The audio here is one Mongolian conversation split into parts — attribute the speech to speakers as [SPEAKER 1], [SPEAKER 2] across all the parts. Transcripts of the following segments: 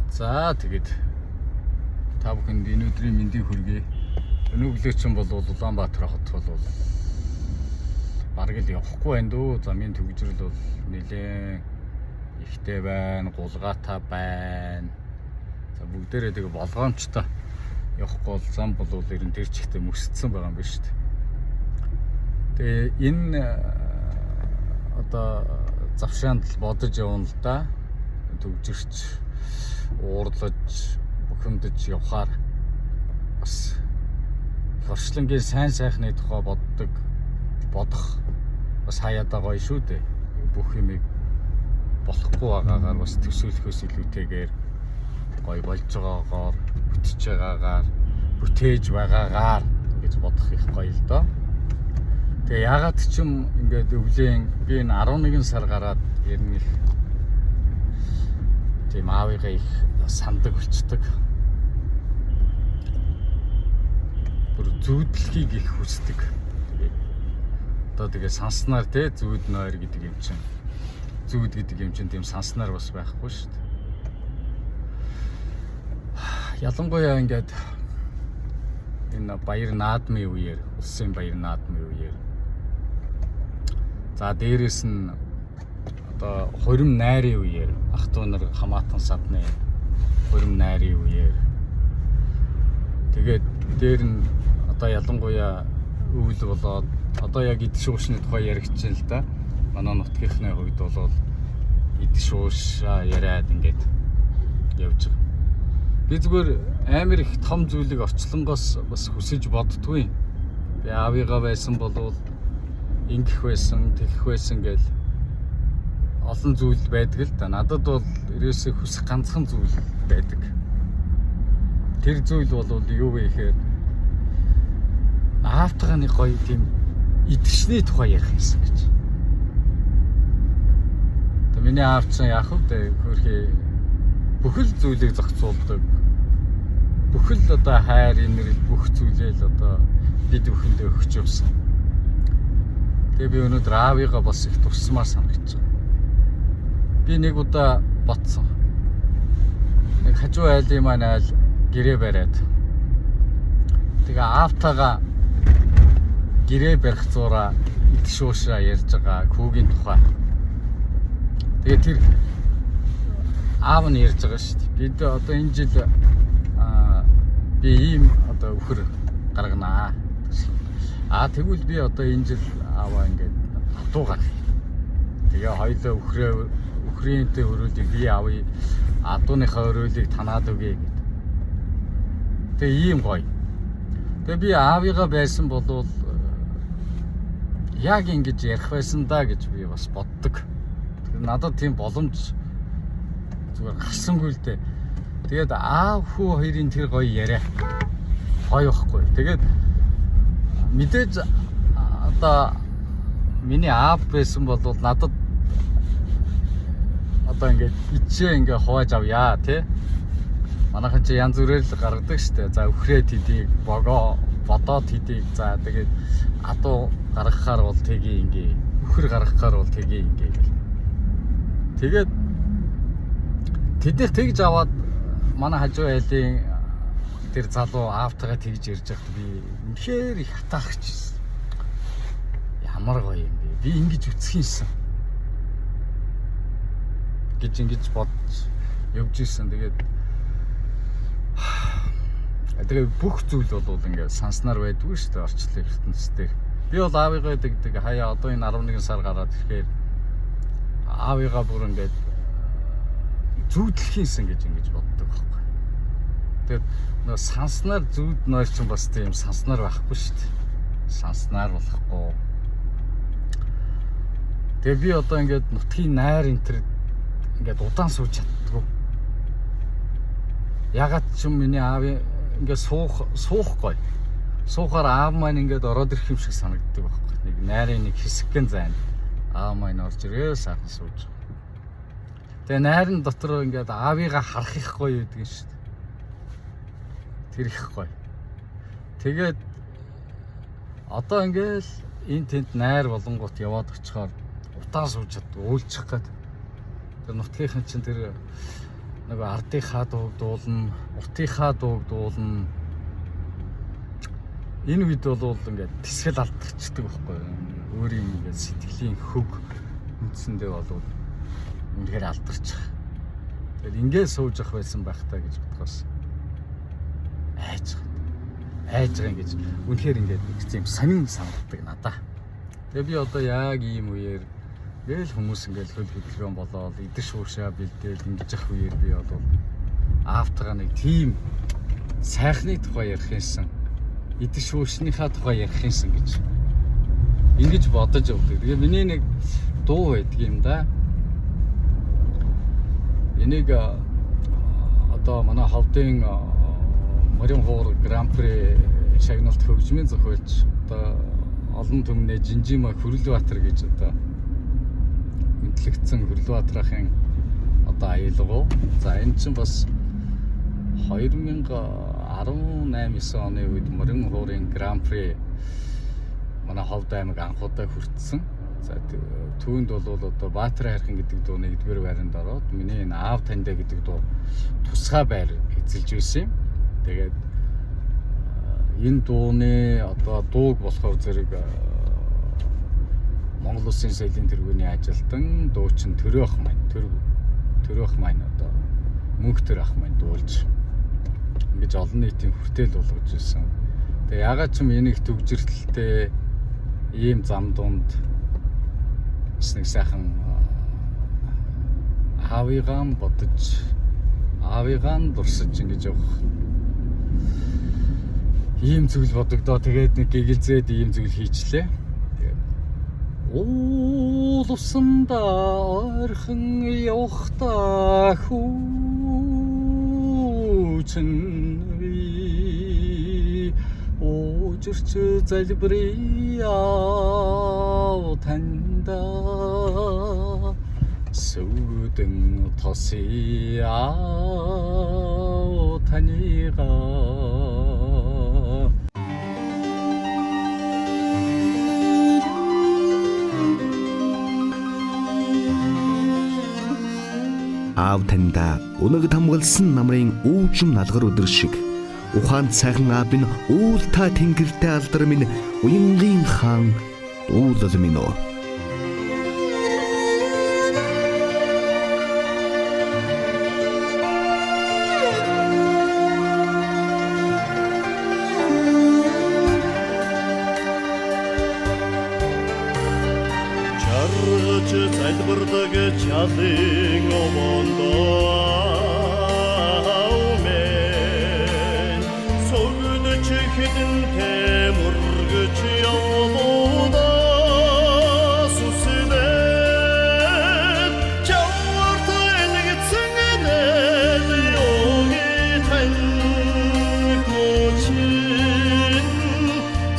[SPEAKER 1] За, тэгээд та бүхэнд энэ өдрийн мэндийг хүргэе. Өнөөглөө чинь бол Улаанбаатар хот бол бараг л явахгүй байна дөө. Замын түгжрэл бол нэлээд ихтэй байна, гулгаатай байна. За, бүгдээрээ тэгээ болгоомжтой явахгүй бол зам бол ер нь тэр чигтээ мөсцсөн байгаа юм биш үү. Тэгээ энэ одоо завшаанд л бодож явна л да. Түгжирч, уурлаж, бухимдаж явхаар бас орчлонгийн сайн сайхны тухай боддог, бодох бас хаяада гоё шүү дээ. Бүх юмыг болохгүй байгаагаар бас төсөөлөхөөс илүүтэйгээр гоё болж байгаагаар, бүтэж байгаагаар, бүтээж байгаагаар гэж бодох их гоё л доо. Тэгээ ягаад ч юм ингээд өвлийн би энэ 11 сар гараад ер нь их тийм аавыгаа их сандаг болчдөг. Бүр зүүдлэхийг их хүсдэг. Тэгээд одоо тэгээ санснаар те зүүд нойр гэдэг юм чинь. Зүүд гэдэг юм чинь тийм санснаар бас байхгүй шүү дээ. Ялангуяа ингээд энэ баяр наадмын үеэр, улсын баяр наадмын үеэр. За, дээрэс нь одоо хурим найрын үеэр, ах トゥ нар хамаатан садны хурим найрын үеэр. Тэгээд дээр нь одоо ялангуяа өвөл болоод одоо яг идэх шуушны тухай яригдж байна л да. Манай нутгийнхны хувьд бол идэх шуушаа яриад ингээд явж байгаа. Би зүгээр амар их том зүйлийг орчлонгоос бас хүсэж боддгүй. Би аавыгаа байсан болвол ингэх байсан, тэгэх байсан гэл олон зүйл байдаг л да. Надад бол ерөөсөө хүсэх ганцхан зүйл байдаг. Тэр зүйл бол юу вэ гэхээр аавтайгаа нэг гоё тийм идэвчний тухай ярих юмсан гэж. Тэгээ миний аав чинь яах вэ? Хөөрхий бүхэл зүйлийг зохицуулдаг. Бүхэл одоо хайр, инэрл бүх зүйлээ л одоо бид бүхэндээ өгч явсан. Тэгээ би өнөөдөр аавыгаа бас их турсмаар санагдаж байгаа. Би нэг удаа ботсон. Нэг хажуу айлын маань айл гэрээ бариад. Тэгээ аавтайгаа гэрээ барих зураа идэх шуушаа ярьж байгаа хүүгийн тухай. Тэгээ тэр аав нь ярьж байгаа шүү дээ. Бид одоо энэ жил би ийм одоо үхэр гарганаа. Аа, тэгвэл би одоо энэ жил ааваа ингээд адуу гаргая. Тэгээ хоёлоо үхрээ үхрийнтэй өрөөлийг би авъя. Адууныхаа өрөөлийг танаад өгье гэд. Тэгээ ийм гоё. Тэгээ би аавыгаа байсан болвол яг ингэж ярих байсан да гэж би бас боддог. Тэгэхээр надад тийм боломж зүгээр гарсангүй л дээ. Тэгээд аав хүү хоёрын тэр гоё яриа гоё байхгүй. Тэгээд мэдээж одоо миний аав байсан бол надад одоо ингээд ичээ ингээ хувааж авъя тий. Манайхан чи янз бүрээр л гаргадаг штэ. За, үхрээ тэдийг богоо бодоо тэдийг, за, тэгээд адуу гаргахаар бол тгий ингээ, үхэр гаргахаар бол тгий ингээ гэл. Тэгээд тэднийх тэгж аваад манай хажуу айлын тэр залуу аавтайгаа тэгж ярьж байхад би үнэхээр их хатаарч. Ямар гоё юм бэ? Би ингэж үцэх юмсан гэж ингэж бодож явж исэн. Тэгээд тэгээ бүх зүйл бол ингээд санснаар байдгүй шүү дээ орчлон ертөнцийн. Би бол аавыгаа дэгдэг хаяа одоо энэ 11 сар гараад ирэхээр аавыгаа бүр ингээд зүүдлэх юмсан гэж ингэж боддог байхгүй. Тэгээд нөө санснаар зүүд нойр чинь бас тийм санснаар байхгүй шүү дээ. Санснаар болохгүй. Тэгээ би одоо ингээд нутгийн найр энэ төр ингээд удаан сууж чаддгүй. Ягаад ч юм миний аав ингээд суух суухгүй. Суухаар аав маань ингээд ороод ирэх юм шиг санагддаг байхгүй. Нэг найрын нэг хэсэгхэн зайна. Аав маань орж ирээ сайхан сууж. Тэгээ найран дотор ингээд аавыгаа харах их гоё байдаг юм шүү дээ. Тэр их гоё. Тэгээд одоо ингээл энэ тэнд найр болонгот яваад очихоор удаан сууж чаддаг, уйлчих гээд. Тэр нутгийнхан чинь тэр Нөгөө ардынхаа дууг дуулна, уртынхаа дууг дуулна. Энэ үед бол ингээд тэсгэл алдчихдаг байхгүй юу? Өөрийн ингээд сэтгэлийн хөг үндсэндээ бол үнэхээр алдарчих. Тэгээд ингээд сууж явах байсан байх та гэж бодгоос айж байгаа. Айж байгаа ингэж үнэхээр ингээд нэг тийм сонин санагддаг надаа. Тэгээ би одоо яг ийм үеэр ингээл хүмүүс ингээл хөл хөдөлгөөн болоод идэж шуушаа бэлдээл ингэж явах үеэр би бол аавтайгаа нэг тийм сайхны тухай ярих юмсан, идэж шуушныхаа тухай ярих юмсан гэж ингэж бодож явдаг. Тэгээ миний нэг дуу байдаг юм да. Энийг одоо манай ховдын Морин хуур Гран-при шагналт хөгжмийн зохиолч одоо олон түмнээ Жинжима Хөрөлбаатар гэж одоо үнэлэгдсэн Хөрөлбаатарын одоо аялгау. За энэ чинь бас 2018 9 оны үед Морин хуурын Гран-при манай Ховд аймаг анх удаа хүртсэн. За түүнд бол одоо Баатар хайрхан гэдэг дуу нэгдүгээр байранд ороод миний энэ Аав тандаа гэдэг дуу тусгай байр эзэлж байсан юм. Тэгээд энэ дууны одоо дууг болохоор зэрэг Монгол Улсын соёлын тэргүүний ажилтан дуучин Төрөөх маань Төрөөх маань одоо мөнх төр ах маань дуулж ингэж олон нийтийн хүртээл болгож ирсэн. Тэгээ ягаад ч юм энийг төгжрэлтэй ийм зам дунд бас нэг сайхан аавыгаа бодож аавыгаа дурсаж ингэж явах ийм зүйл бодогдоо. Тэгээд нэг гэгэлзээд ийм зүйл хийчлээ. Тэгээд уул усандаа ойрхон явахдаа хүүчин би уужирч залбирая тандаа сүдэн тосия таныгаа.
[SPEAKER 2] Аав таньда унаг тамгалсан намрын өвчм налгар өдөр шиг ухаанд сайхан аав минь уул та тэнгэртэй алдар минь уянгийн хаан дуулал минь оо.
[SPEAKER 3] Чаргач залбирдаг чалын овондоо мэн согдч хэдэнтэй мөргөж явлуудаа сүсдээд чаварт элэгцэн нэл ёги тань хүчин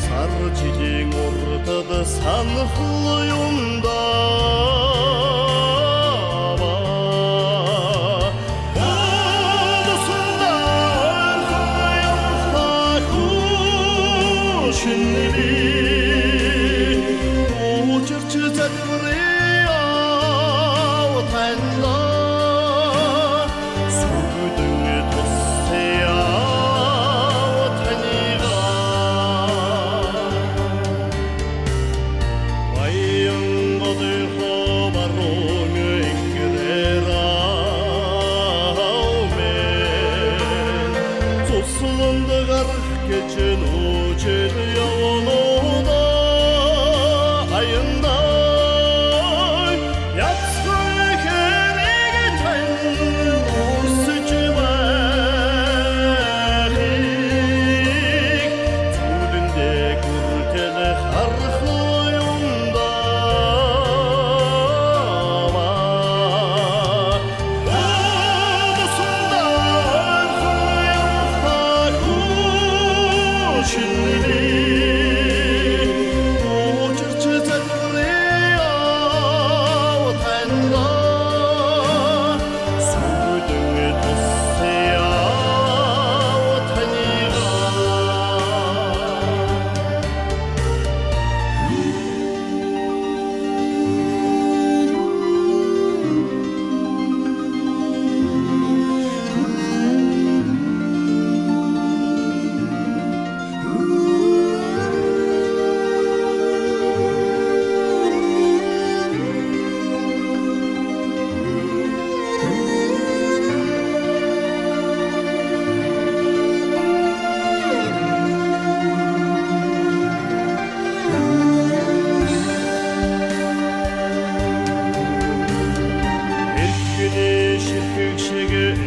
[SPEAKER 3] сар жилийн урдад санхал юмдаа Шинэ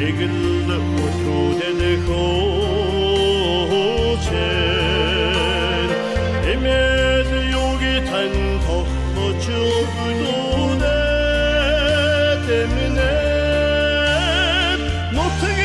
[SPEAKER 3] Чиглэл өдрүүдэд хөөчэн Эмэл юги тань тогтож өгдөнэ Тэмнэ нутгийн